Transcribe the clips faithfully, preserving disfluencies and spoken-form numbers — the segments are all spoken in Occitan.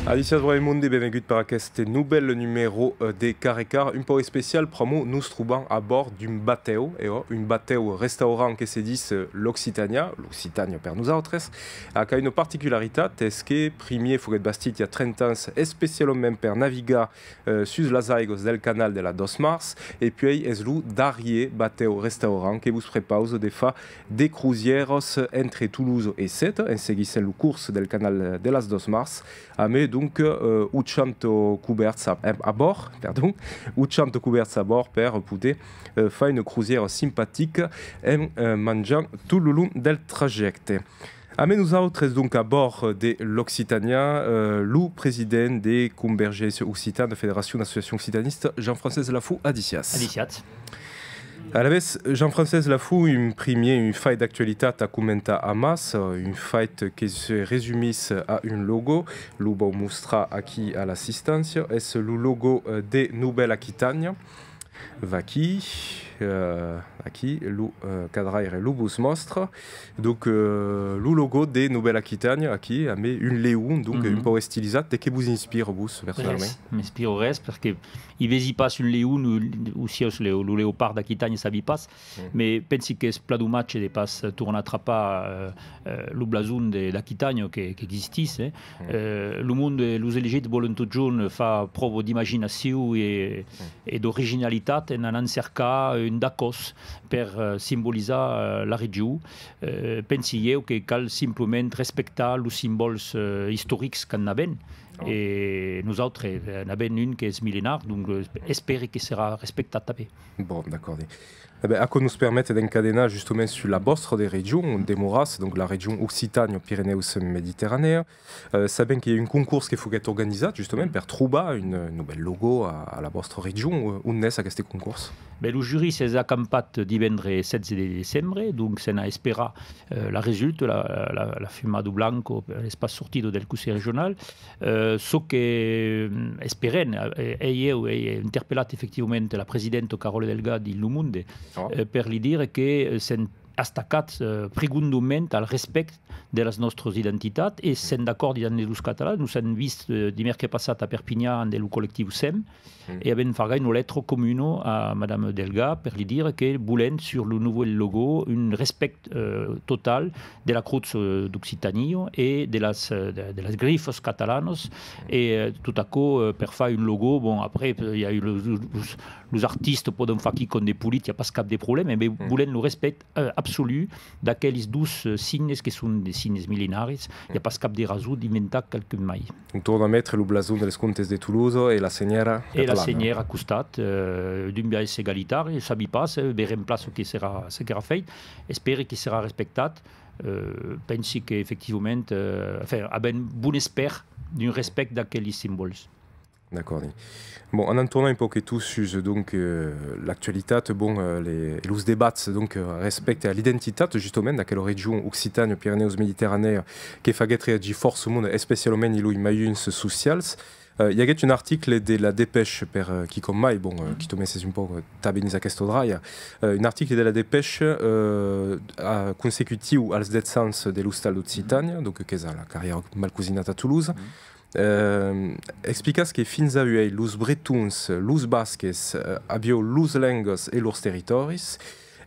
Adissiatz, brave monde, benvengut per aqueste novèl numèro, eh, de Carré Car, un pauc especial pr'amor nos trobam a bòrd d'un batèu, e ò, un batèu restaurant que se ditz, eh, l'Occitania, l'Occitania per nosautres, ac a una particularitat, es que primièr foguèt bastit i a trenta ans especialament per navigar, eh, sus las aigas del canal de la Dos Mars, e puèi es lo darrièr batèu restaurant que vos prepausa de far de crosièras entre Tolosa e Seta, en seguissent lo cors del canal de las Dos Mars, amé, donc, eh, ochanta cobèrts a, a bòrd, perdon, ochanta cobèrts a bòrd per poder, eh, far una crosièra simpatica en, eh, manjant tot lo long del trajècte. Amé nosautres, donc, a bòrd de l'Occitania, eh, lo president de Convergéncia Occitana, Federacion d'Associacions Occitanistas, Jean-Francés Lafont. Adissiatz. Adissiatz. Alavetz, Jean-Francés Lafont, un primièr, un fait d'actualitat a comentar amassa, un fait que se resumís a un logo, lo vau mostrar aquí a l'assisténcia, es lo logo, eh, de Novèla Aquitània. Vaquí, eh, aquí, lo, eh, cadraire lo vos mòstra. Donc, eh, lo logo de Novèla Aquitània, aquí, amé un leon, donc, un pauc estilizat. De qué vos inspira, vos, personalament? Res, m'inspira res, perque i vesi pas un leon, o, o siás lo, lo leopard d'Aquitània, sabi pas, mas pensi qu'es plan domatge de pas tornar trapar, eh, eh, lo blason de, d'Aquitània que, qu'existís, eh. Eh, lo monde, los elegits vòlen totjorn far pròva d'imaginacion e, e d'originalitat en anant cercar un dacòs per, eh, simbolizar, eh, la region. Eh, pensi ieu que cal simplament respectar los simbòls, eh, istorics que n'avèm. E nosautres, eh, n'avèm un qu'es millenar, donc, eh, espèri que serà respectat tanben. Bon, d'acòrdi. E ben, aquò nos permet d'encadenar justament sus la vòstra de region, ont demoratz, donc la region Occitània Pirenèus Mediterranèa. Eh, sabèm que i a un concors que foguèt organizat justament per trobar un, un novèl logo a, a la vòstra region. Eh, ont es aqueste concors? Ben, lo juri s'es acampat divendres setze de decembre, donc se n'a esperar, eh, la resulta, la, la, la fumada blanca, eh, es pas sortida del Conselh Regional. Eh, çò que, mm, esperèm, eh, e ieu ai interpellat efectivament la presidenta Carole Delga dins Lo Monde, eh, per li dire que, eh, s'èm estacats, eh, prigondament al respècte de las nòstras identitats e sèm d'acòrdi amb los catalans. Nos èm vist, eh, dimèrcres passat a Perpinhan amb lo collectiu sèm e avèm fargat una letra comuna a Madame Delga per li dire que volèm sur lo novèl logo un respècte, eh, total de la crotz, eh, d'Occitània e de las, eh, de, de las grifas catalanas e, eh, tot aquò, eh, per far un logo. Bon, après, eh, i a los, los, los artistas pòdon far quicòm de polit, i a pas cap de problèma, mas volèm lo respècte, eh, absolut d'aqueles dos, eh, signes que son de signes millenaris. I a pas cap de rason d'inventar qualque mai. Donc, torna metre lo blason dels comtes de Tolosa e la senhèra catalana. E la senhèra a costat, eh, d'un biais egalitari, sabi pas, eh, verèm plan çò que serà, çò qu'èra fait, espèri que serà respectat. Eh, pensi que efectivament, eh, enfin, avèm bon espèr d'un respècte d'aqueles simbòls. D'acòrdi. Bon, anam tornar un pauquet sus, donc, eh, l'actualitat, bon, eh, les, e los debats, donc, eh, respècte a l'identitat, justament, d'aquela region Occitània Pirenèus Mediterranèa que faguèt reagir fòrça monde, especialament i los majuns socials. Eh, i aguèt un article de La Dépêche per, eh, quicòm mai, bon, eh, quicòm mai es un pauc, eh, tanben dins aquesta dralha. Eh, un article de La Dépêche, eh, a, consecutiu als dètz ans de l'Ostal d'Occitània, donc, qu'es a la carrièra Malcosinat a Tolosa. Eh, explicatz que fins a uèi los bretons, los basques, eh, avián los lengas e lors territòris,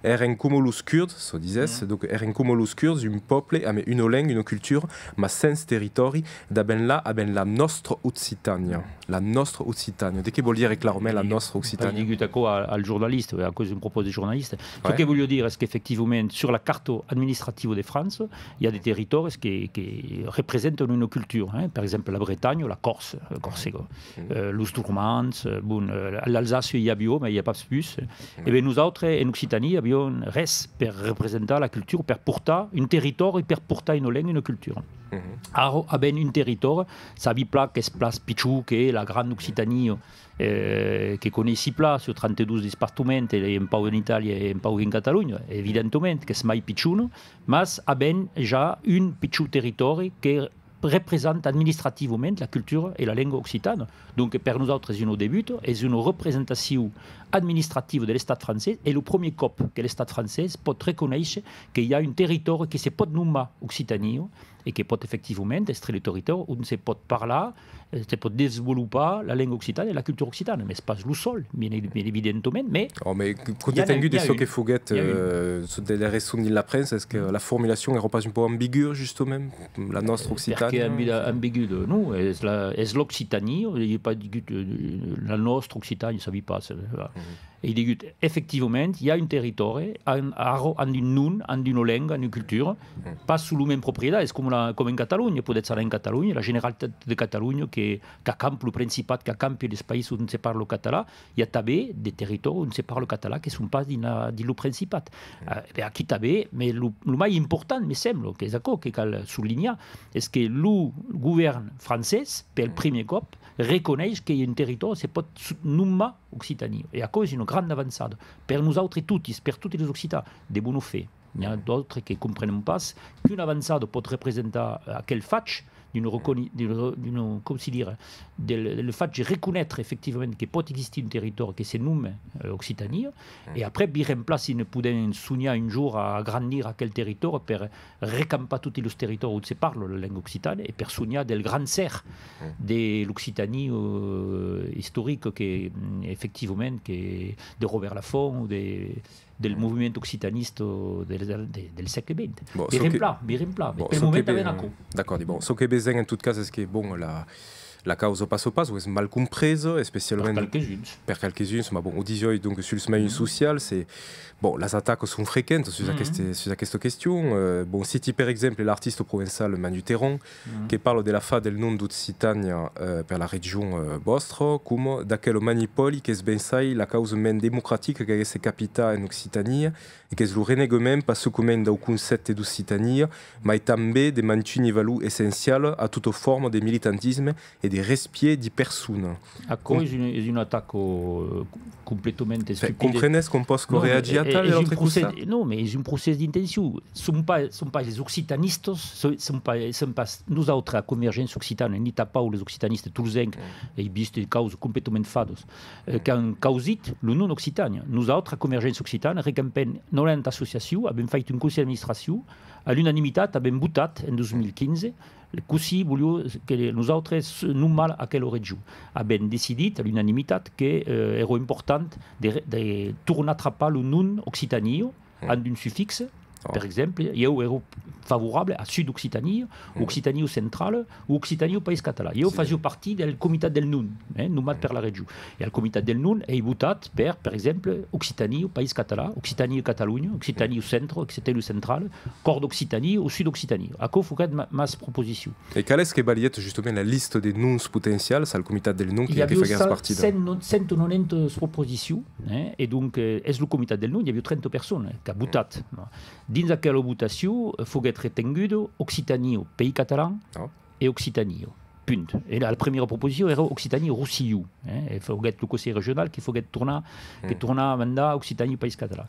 èran coma los curds, çò disètz, donc èran coma los curds, un pòble amb una lenga, una cultura, mas sens territòri. D'avèm la, avèm la nòstra Occitània. La nòstra Occitània. De qué vòl dire clarament la nòstra Occitània? Ai digut aquò al, al jornalista, aquò es un propòs de jornalista. Çò que vòli dire es qu'efectivament, sur la carta administrativa de França, i a de territòris que, que representan una cultura, eh? Per exemple, la Bretanha, la Còrse, la Corsega, eh, los Normands, eh, bon, eh, l'Alsàcia i aviá, mas i a pas pus. E ben, nosautres, en Occitània, aviam res per representar la cultura, per portar un territòri, per portar una lenga, una cultura. Ara avèm un territòri, sabi plan qu'es plan pichon que la granda Occitània, eh, que coneissi plan, sus trenta-dos despartaments, e un pauc en Itàlia e un pauc en Catalonha, evidentament, qu'es mai pichona, mas avèm ja un pichon territòri que representa administrativament la cultura e la lenga occitana. Donc, per nosautres, es una debuta, es una representacion administrativa de l'Estat francés, e lo premier còp que l'Estat francés pòt reconéisser que i a un territòri que se pòt nomar Occitània e que pòt efectivament èstre lo territòri ont se pòt parlar eh, se pòt desvolopar la lenga occitana e la cultura occitana, mès pas lo sol, bien, bien evidentament, mès... Oh, mès compte tengut de çò que foguèt, eh, de la reson dins la premsa, es que la formulacion èra pas un pauc ambigua, justament, la nòstra Occitània? Perqué ambi-, ambigua? Non, es la, es l'Occitània, i a pas digut, eh, la nòstra Occitània, sabi pas, eh, voilà. E digut, efectivament, i a un territòri, an, ara, an un nom, an una lenga, an una cultura, pas solament proprietat, es coma la, coma en Catalonha, podètz anar en Catalonha, la Generalitat de Catalonha que, qu'acampa lo Principat, qu'acampa los païses ont se parla català, i a tanben de territòris ont se parla català que son pas dins la, dins lo Principat. Eh, ben, aquí tanben, mès lo, lo mai important, me sembla, qu'es aquò que cal solinhar, es que lo govèrn francés, pel primièr còp, reconeish que un territòri se pòt su-, nomar Occitània. E aquò es una granda avançada per nosautres totis, per totes los occitans, de bona fe. N'i a d'autres que comprenon pas qu'una avançada pòt representar aquel fach d'una reconi-, d'una, d'una, com se dire, del, le fach de reconéisser efectivament que pòt existir un territòri que se nome, eh, Occitània, e après, virem plan si ne podèm sonhar un jorn a agrandir aquel territòri per recampar totes los territòris ont se parla la lenga occitana e per sonhar del grand ser de l'Occitània, eh, istorica que, mm, efectivament, que de Robèrt Lafont o de, del moviment occitanista del, del, del sègle vint. Bon, çò que, virem plan, virem plan, mès pel moment tanben aquò. D'acòrdi, bon, çò que vesèm en tot cas es que, bon, la, la causa passa pas o es mal compresa, especialament per qualques-uns, per qualques-uns, mas bon, o disiái, donc, suls mejans socials, e, bon, las atacas son frequentas sus aquesta, sus aquesta question. Eh, bon, citi per exemple l'artista provençal Manu Théron, que parla de l'afar del nom d'Occitània, eh, per la region, eh, vòstra, coma d'aquel manipòli qu'es bensai la causa mens democratica qu'aguèsse capitat en Occitània, e qu'es lo renegament pas solament dau concèpte d'Occitània, mai tanben de mantunhir valor essenciala a tota forma de militantisme e de respècte di persona. Aquò es un, es un atac, eh, completament estupida. Comprenes com pòs reagir a tal de l'autre costat? Non, mès es un procès d'intencion. Son pas, son pas les occitanistas, son, son pas, son pas nosautres a Convergéncia Occitana, ni tanpauc les occitanistas tolzencs, ai vist de causas completament fadas, eh, qu'an causit lo nom Occitània. Nosautres a Convergéncia Occitana recampèm noranta associacions, avèm fait un conselh d'administracion, a l'unanimitat avèm votat en dos mil quinze, cossí voliá que nosautres nomar aquela region. Avèm decidit a l'unanimitat que, eh, èra important de, de tornar trapar lo nom Occitània, amb un sufixe, per exemple, ieu èra favorable a Sud Occitània, Occitània Centrala, o Occitània País Català. Ieu fasiá partit del comitat del nom, eh, nomat per la region. E al comitat del nom ai votat per, per exemple, Occitània País Català, Occitània Catalonha, Occitània Centre, Occitània Centrala, Còr d'Occitània o Sud Occitània. Aquò foguèt ma, mas proposicion. E qual es que balhèt justament la lista de noms potencials al comitat del nom que, que faguètz partida? Cent, cent nonanta proposicions, eh, e donc, eh, es lo comitat del nom, i aviá trenta personas, eh, qu'a votat. Dins aquela votacion, eh, foguèt retenguda Occitània, país catalan, e Occitània. Punt. E la, la primièra proposicion èra Occitània Rossilhon, eh, e foguèt lo Conselh Regional que foguèt tornar, que tornar mandar Occitània País Català.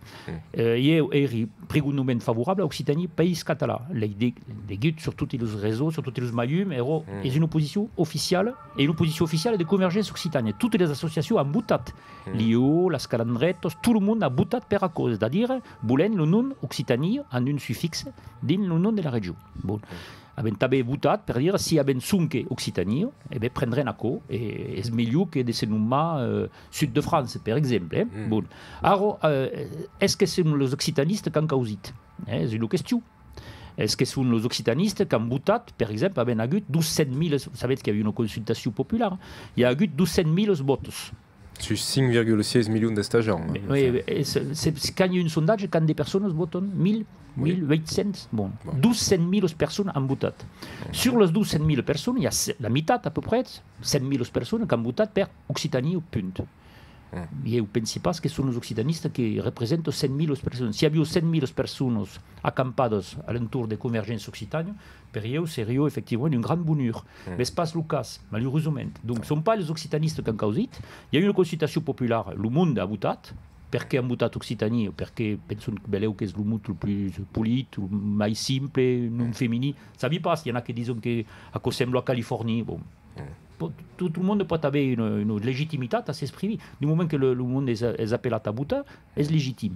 Eh, ieu èri prigondament favorable a Occitània País Català. L'ai de-, degut sur totes los réseaux, sur totes los malhums, èra, es una posicion oficiala, e una posicion oficiala de Convergéncia Occitana. Totes les associacions an votat. L'I O, las Calandretas, tot lo monde a votat per aquò, es a dire, volèm lo nom Occitània amb un sufixe dins lo nom de la region. Bon. Avèm tanben votat per dire, si avèm sonque Occitània, e ben, prendrem aquò, e es melhor que de se nomar, eh, Sud de France, per exemple, eh? Bon. Ara, eh, es que son los occitanistas qu'an causit? Eh, es una question. Es que son los occitanistas qu'an votat, per exemple, avèm agut dos cents mila, sabètz que i aviá una consultacion populara, i a agut dos cents mila vòtes. Sus cinc virgula sièis milions d'estatjants, eh? Oui, oui, e se, se, se, quand i a un sondatge, quant de personas vòtan? Mil? Oui. Mil uèit cents? Bon. Bon. Dos cents mila personas an votat. Sur las dos cents mila personas, i a se-, la mitat, à peu près, cent mila personas qu'an votat per Occitània, punt. Ieu pensi pas que son los occitanistas que representan cent mila personas. Si aviá cent mila personas acampadas a l'entorn de Convergéncia Occitana, per ieu seriá efectivament un grand bonur. Mès pas lo cas, malurosament. Donc, son pas los occitanistas qu'an causit. I a una consultacion populara, lo monde a votat. Perqué an votat Occitània? Perque pensan, belèu, qu'es lo mot lo plus polit, lo mai simple, non feminin. Sabi pas, i en a que dison que aquò sembla Califòrnia. Bon. Po-, tot lo monde pòt aver una, una legitimitat a s'exprimir. Du moment que lo, lo monde es, es apelat a votar, es legitim.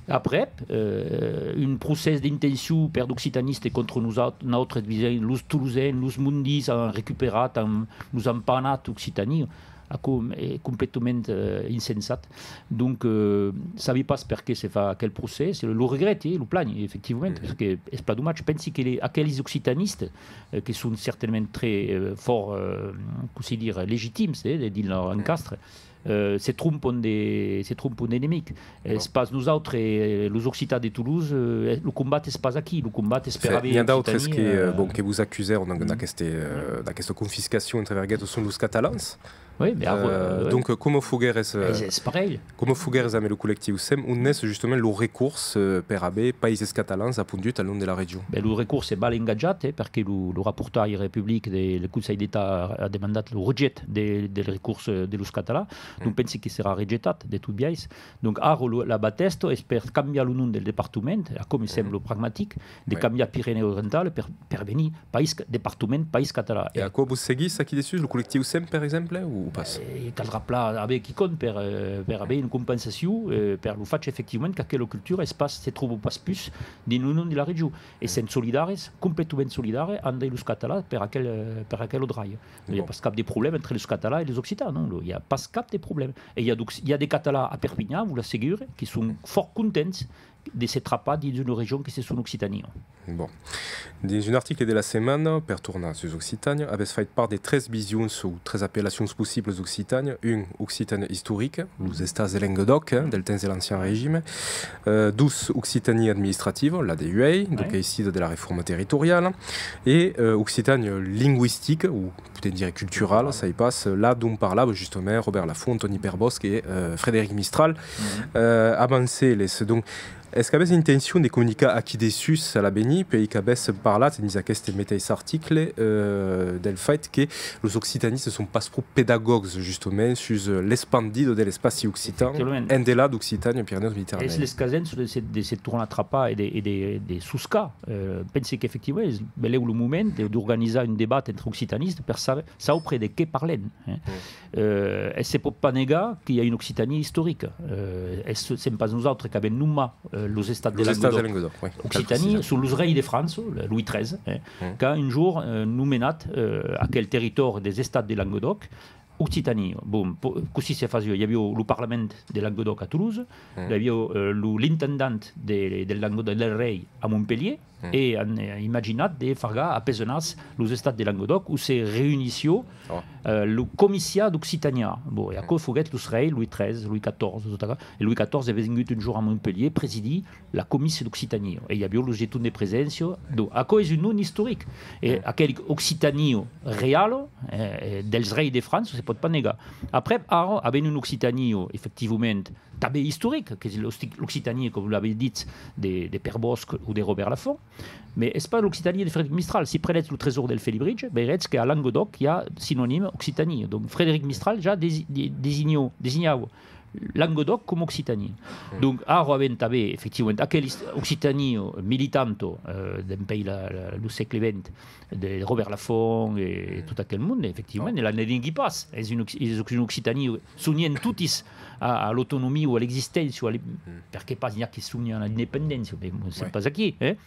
Aprèp, eh, un procès d'intencion per d'occitanistes contra nosaut-, nautres, disen, los tolosencs, los mondins an recuperat, an, nos an panat Occitània. Aquò es completament, eh, insensat. Donc, eh, sabi pas perqué se fa aquel procès, lo regrèti, lo planhi, efectivament, perque es plan domatge. Pensi que le, aqueles occitanistes, eh, que son certainement très, eh, fòrt, eh, cossí dire, legitims, eh, dins lor encastre, eh, se trompan de, se trompan d'enemic. Es pas nosautres, eh, los occitans de Toulouse, eh, lo combat es pas aquí, lo combat es per aver Occitània, eh, bon, que vos acusèron, donc, d'aqueste, eh, d'aquesta confiscacion, entre verguetas, son los catalans. Oui, mais, eh, donc, coma foguères, eh, es, es parelh. Coma foguères amb lo collectiu SEM, on es justament lo recors, eh, per aver Païses Catalans apondut al nom de la region? Ben, lo recors es mal engatjat, eh, perque lo, lo raportaire public de, del Conselh d'Estat a demandat lo rejet de, del recors, eh, de los catalans. Donc, pensi que serà rejetat de tot biais. Donc, ara, lo, la batèsta es per cambiar lo nom del departament, aquò me sembla pragmatic, de cambiar Pirenèus Orientals per, per venir País Ca-, departament País Catalan. E aquò vos seguís aquí dessús, lo collectiu SEM, per exemple, o, o pas? Eh, caldrà plan aver quicòm per, eh, per aver una compensacion, eh, per lo fach, efectivament, qu'aquela cultura es pas, se tròba pas pus dins lo nom de la region. E sèm solidaris, completament solidaris, amb los catalans per aquel, eh, per aquela dralha. Non i a pas cap de problèma entre los catalans e los occitans, non? Lo, i a pas cap de problèma. E i a d'oc-, i a de catalans a Perpinhan, vos l'assegure, qui son fòrt contents de se trapar dins una region que se sona Occitània. Bon. Dins un article de la setmana, per tornar sus Occitània, avètz fait part de tres visions o tres apellacions possiblas d'Occitània. Un, Occitània istorica, los estats de Lengadòc, eh, del temps de l'Ancien Régime. Eh, dos, Occitània administrativa, la de uèi, donc, eissida de la reforma territoriala. E, eh, Occitània lingüistica, o podèm dire culturala, sai pas, là d'ont parlava justament Robèrt Lafont, Toni Perbòsc e, eh, Frederic Mistral, eh, abans eles. Donc, es qu'avètz intencion de comunicar aquí dessús a l'avenir, puèi qu'avètz parlat dins aqueste meteis article, eh, del fait que los occitanistes son pas pro pedagògs, justament, sus, eh, l'espandida de l'espaci occitan, endelà d'Occitània, Pirenèus, Mediterranèa. Es l'escasença de se, de se tornar trapar e de, e de, de soscar. Eh, pensi qu'efectivament es belèu lo moment de, d'organizar un debat entre occitanistes per saber, saupre de qué parlem, eh. Eh, e se pòt pas negar qu'i a una Occitània istorica. Eh, es, sèm pas nosautres qu'avèm nomat, eh, los estats de Lengadòc. Occitània, son los reis de França, Louis tretze, eh, qu'a un jorn, eh, nomenat, eh, aquel territòri dels estats de Lengadòc, Occitània. Bon, po-, cossí se fasiá? I aviá lo Parlament de Lengadòc a Toulouse, i aviá, eh, lo, l'intendant de, del Lengadòc, del rei a Montpelhièr, e an, eh, imaginat de fargar a Pesenàs los estats de Lengadòc, ont se reünissiá, eh, lo Comissiat d'Occitània. Bon, e aquò foguèt los reis, Louis tretze, Louis quatòrze, tot aquò. E Louis quatòrze es vengut un jorn a Montpelhièr presidir la Comissiat d'Occitània. E i aviá lo jeton de preséncia. Donc, aquò es un nom istoric. E aquel Occitània reala, eh, eh, dels reis de França, se pòt pas negar. Aprèp, ara, avèm un Occitània, efectivament, tanben istoric, qu'es l'osti-, l'Occitània, coma l'avètz dit, de, de Perbòsc o de Robèrt Lafont, mas es pas l'Occitània de Frederic Mistral. Si prenètz lo Tresòr del Felibritge, veiretz que a Lengadòc i a sinonim Occitània. Donc, Frederic Mistral ja desi-, de-, designa-, designava Lengadòc coma Occitània. Donc, ara avèm tanben, efectivament, aquela ist-, Occitània militanta, eh, dempuèi la, la, lo sègle vint, de Robèrt Lafont e tot aquel monde, efectivament, e la negui pas. Es un occ-, es una Occitània, sonhèm totis a, a l'autonomia o a l'existéncia, o a l'in-, perqué pas, n'i a que sonhan a l'independéncia, mas sèm pas aquí, eh?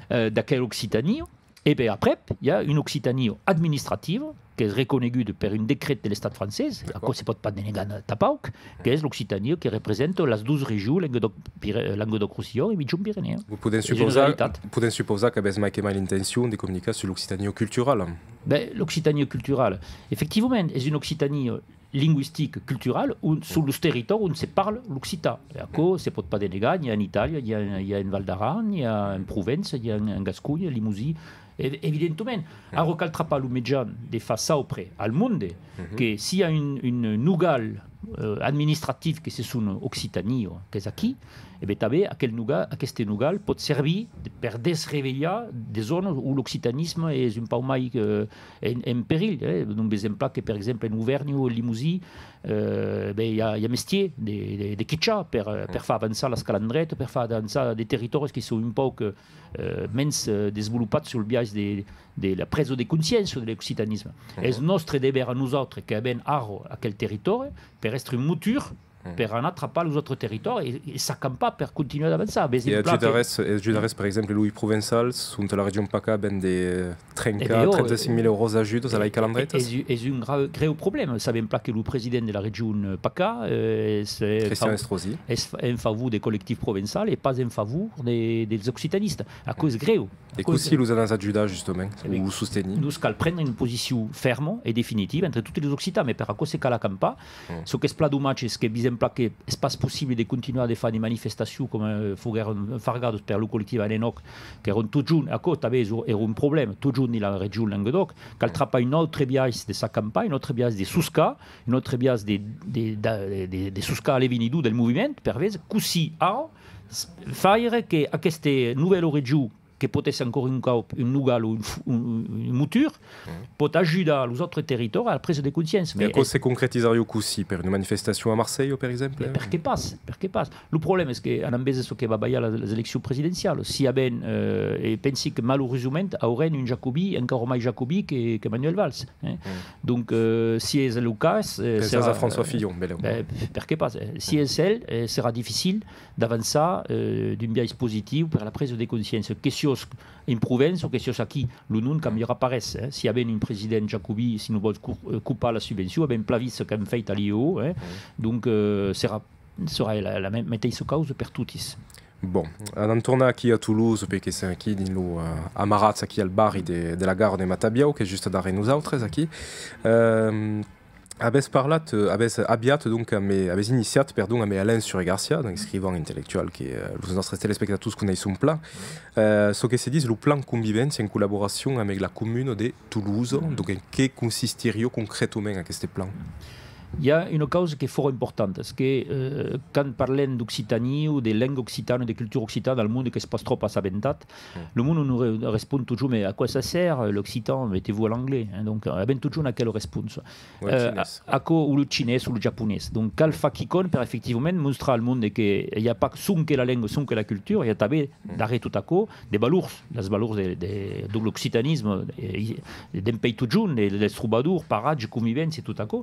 Eh, d'aquela Occitània. E ben aprèp, i a una Occitània administrativa, qu'es reconeguda per un decret de l'Estat francés, aquò se pòt pas denegar tanpauc, qu'es l'Occitània que representa las dos regions, Lengadòc, Pire-, Lengadòc-Rosselhon e Miègjorn-Pirenèus. Vos podèm supausar, podèm supausar qu'avètz mai que mai l'intencion de comunicar sus l'Occitània culturala. Ben, l'Occitània culturala, efectivament, es una Occitània lingüistica, culturala, ont son los territòris ont se parla l'occitan. E aquò se pòt pas denegar, n'i a en Itàlia, n'i a, n'i a en Val d'Aran, n'i a en Provença, n'i a en, en Gasconha, en Lemosin. E-, evidentament, ara cal trapar lo mejan de far saupre al monde que s'i a un, un nogal, eh, administratif que se sona Occitània, qu'es aquí, e ben tanben aquel nogal, aqueste nogal pòt servir de, per desrevelhar de zònas ont l'occitanisme es un pauc mai, eh, en, en perilh, eh. Donc, vesèm plan que, per exemple, en Auvèrnha o en Lemosin, eh, ben, i a, i a mestièr de, de, de quitjar per, eh, per far avançar las calandretas, per far avançar de territòris que son un pauc, eh, mens, eh, desvolopats sul biais de, de la presa de consciéncia de l'occitanisme. Es nòstre dever a nosautres que avèm ara aquel territòri per èstre un motor per anar trapar los autres territòris e, e s'acampar per continuar d'avançar. Vesi un plan que... E ajudarès, e ajudarès, per exemple, los provençals, ont la region PACA ven de E trenta, ben, ò, trenta-cinc mila euros d'ajudas a las Calandretas? Es, es un gra-, grèu problèma. Sabem plan que lo president de la region, eh, PACA, eh, es, eh, Christian Estrosi, es en favor de collectif provençal e pas en favor de, dels occitanistas. Aquò es grèu. E cossí los anatz ajudar, justament, o sostenir? Nos cal prendre una posicion fèrma e definitiva entre totes los occitans, mas per aquò se cal acampar. Çò qu'es plan domatge es que visem plan que es pas possible de continuar de far de manifestacions coma, eh, foguèron fargadas per lo collectiu a l'enòc, qu'èron totjorn, aquò tanben es, èra un problèma, totjorn dins la region Lengadòc, cal trapar un autre biais de s'acampar, un autre biais de soscar, un autre biais de, de, de, de, de soscar a l'avenidor del moviment, per véser cossí ara s-, faire que aquesta novèla region que pòt èsser encore un còp un nogal o un f-, un, un, un motor, pòt ajudar los autres territòris a la presa de consciéncia. E aquò se concretizariá cossí? Per una manifestacion a Marselha, per exemple? Perqué pas? Perqué pas? Lo problèma es que anam véser çò que va balhar las, las eleccions presidencialas. Si avèm, eh, e pensi que malurosament aurem un jacobin encara mai jacobin que, que Manuel Valls, eh? Donc, eh, si es lo cas, eh, pensatz a François Fillon, belèu. Ben, perqué pas, eh? Si es el, eh, serà dificil d'avançar, eh, d'un biais positiu per la presa de consciéncia, que siás en Provença o que siás aquí, lo nom cambiarà pas res, eh? Si avèm un president jacobin, si nos vòls co-, eh, copar la subvencion, avèm plan vist çò qu'an fait a l'I E O, eh? Donc, eh, serà, serà la, la me-, meteissa causa per totis. Bon, anam tornar aquí a Tolosa, perque sèm aquí dins lo, eh, amarrats aquí al barri de, de la gara de Matabiau, qu'es just darrèr nosautres aquí. Ehm, Avètz parlat, eh, avètz aviat, donc, amé, avètz iniciat, perdon, amé Alain Suré-Garcia, donc, escrivan intellectual que, eh, los nòstres telespectators coneisson plan. Eh, çò que se ditz lo plan convivéncia en collaboracion amé la comuna de Tolosa, donc, en qué consistiriá concretament aqueste plan? I a una causa qu'es fòrt importanta, es que, eh, quand parlem d'Occitània o de lenga occitana, de cultura occitana, al monde qu'es pas tròp assabentat, lo monde nos re-, respond totjorn: mais à quoi ça sert, euh, l'occitan? Mettez-vous à l'anglais, hein. Donc, eh, avèm totjorn aquela responsa. O lo, eh, chinés. A-, aquò, o lo chinés, o lo japonés. Donc, cal far quicòm per efectivament mostrar al monde que i a pas sonque la lenga, sonque la cultura, i a tanben, darrèr tot aquò, de valors, las valors de, de, de l'occitanisme, eh, i-, dempuèi totjorn, de, dels trobadors, paratge, convivéncia, tot aquò.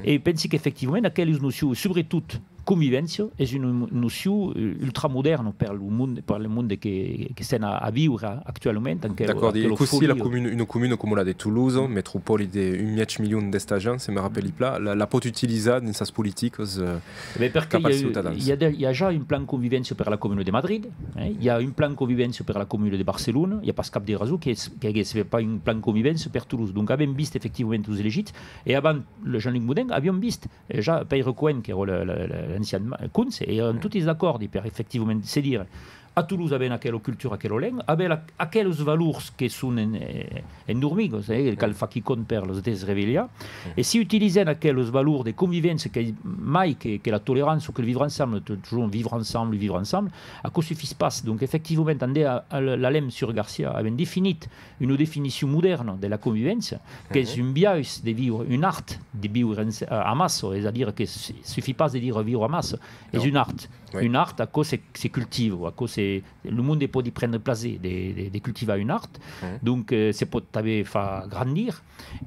E pensi qu'efectivament, aquelas nocions, subretot, convivéncia es una mo-, nocion, eh, ultramodèrna per lo monde, per lo monde que, que sèm a, a viure actualament, en aquela, D'acòrdi. E aquela cossí la folia. Comuna, una comuna coma la de Tolosa, metropòli de un mièg milion d'estatjants, se me rapèli plan, la, la pòt utilizar dins sas politicas, eh, cap als ciutadans? E ben, perque i a, i a de, i a ja un plan convivéncia per la comuna de Madrid, eh? I a un plan convivéncia per la comuna de Barcelona, i a pas cap de rason que, que, que se fè pas un plan convivéncia per Tolosa. Donc, avèm vist efectivament los elegits, e avant, le Jean-Luc Moudin, aviam vist, eh, ja Pèire Cohen, qu'èra le, le, le, l'ancian ma-, conse, e èran totis d'acòrdi per efectivament se dire, a Tolosa avèm aquela cultura, aquela lenga, avèm a-, aquelos valors que son en, eh, endormidos, eh, e cal far quicòm per los desrevelhar. E si utilizèm aquelos valors de convivéncia, qu'es mai que, que la tolerança o que le vivre ensemble, totjorn vivre ensemble, vivre ensemble, aquò sufís pas. Donc, efectivament, ande a, a, l'Alain Suré-Garcia avèm definit una definicion modèrna de la convivéncia, qu'es un biais de viure, un art de viure en, a, amassa, es a dire que su-, sufís pas de dire viure amassa, es un art. Oui. Un art, aquò se, se cultiva, aquò se, lo monde pòt i prendre plaser de, de, de cultivar un art, donc, eh, se pòt tanben far grandir,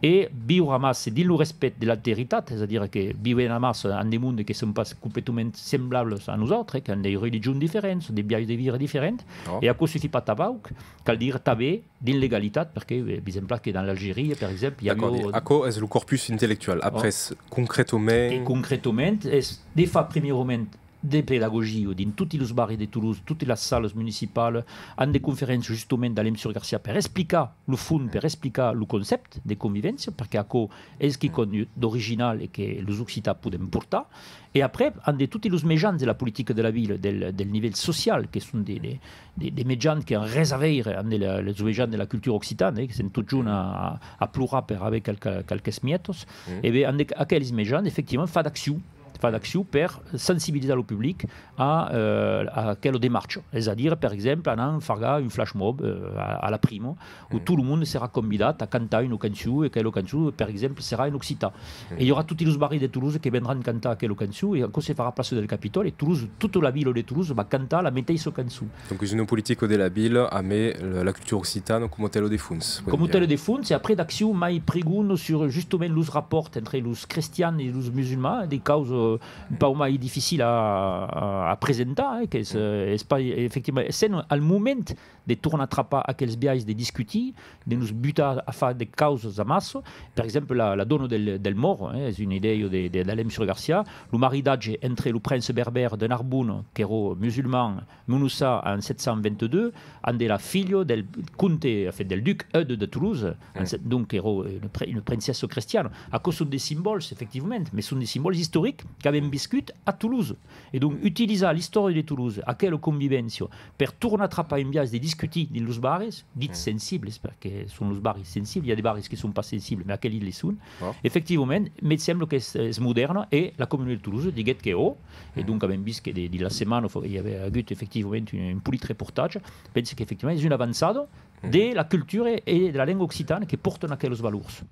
e viure amassa dins lo respècte de l'alteritat, es a dire que vivèm amassa amb de monde que son pas completament semblables a nosautres, eh, qu'an de religions diferents, de biais de viure diferents, e aquò sufís pas tanpauc, cal dire tanben dins l'egalitat, perque, eh, per exemple, que dans l'Algérie, per exemple, i aviá... D'acòrdi. Aquò es lo corpus intellectual. Après, concretament... E concretament, es de far, primièrament, de pedagogia dins totis los barris de Tolosa, totas las salas municipalas, amb de conferéncias, justament, d'Alain Suré-Garcia per explicar lo fons, per explicar lo concèpte de convivéncia, perque aquò es quicòm d'original e que los occitans podèm portar. E après, amb de totis los mejans de la politica de la vila, del, del nivèl social, que son de, de, de, de mejans que an res a veire amb de la, los mejans de la cultura occitana, eh, que sèm totjorn a, a, a plorar per aver qualque, qualques mietas, e ben, amb de, aqueles mejans, efectivament, far d'accion, far d'accion per sensibilizar lo public a, eh, a aquela demarcha. Es a dire, per exemple, anar fargar un flash mob, eh, a, a la prima, ont tot lo monde serà convidat a cantar una cançon, e aquela cançon, per exemple, serà en occitan. E i aurà totis los barris de Tolosa que vendràn cantar aquela cançon, e aquò se farà plaça del Capitòli, e Tolosa, tota la vila de Tolosa va cantar la meteissa cançon. Donc, es una politica de la vila amé la, la cultura occitana coma tela de fons, podèm dire. Coma tela de fons, e après d'accion mai prigona sur, justament, los rapòrts entre los crestians e los musulmans, de causas un pauc mai dificil a, a, a presentar, eh, qu'es, eh, es pas, efectivament, sèm al moment de tornar trapar aquels biais de discutir, de nos butar a far de causas amassa. Per exemple, la, la dona del, del Moro, eh, es una idèa de, de, d'Alain Sur Garcia, lo maridatge entre lo prince berbèr de Narbona, qu'èra musulman, Mounoussin en sèt cents vint-e-dos, amb la filha del comte, enfin, del duc Eudes de Toulouse, en sèt-, donc, qu'èra una, pri-, una princessa cristiana. Aquò son de simbòls, efectivament, mas son de simbòls istorics qu'avèm viscut a Toulouse. E donc, utilizar l'istòria de Toulouse, aquela convivéncia, per tornar trapar un biais de discutir dins los barris, dits sensibles, perque son los barris sensibles, i a de barris que son pas sensibles, mas aqueli le son. Efectivament, me sembla qu'es, es modèrna, e la Comuna de Toulouse diguèt que ò, e donc avèm vist que de, de la setmana fo-, i avè agut efectivament un, un polit reportatge. Pensi qu'efectivament es una avançada de la cultura e de la lenga occitana que pòrtan aqueles valors.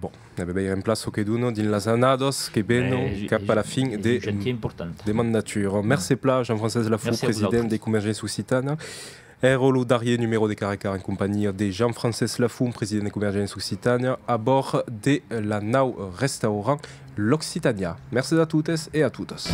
Bon, e ben, ben, en plaça que dona dins las annadas que venon cap a la fin de, de mandatura. Mercé plan, Jean-Francesc Lafont, president de Convergéncia Occitana. Èra lo darrier numèro de Cara a Cara en companhia de Jean-Francesc Lafont, president de Convergéncia Occitana, a bòrd de la nau restaurant L'Occitania. Mercés a totes e a totas.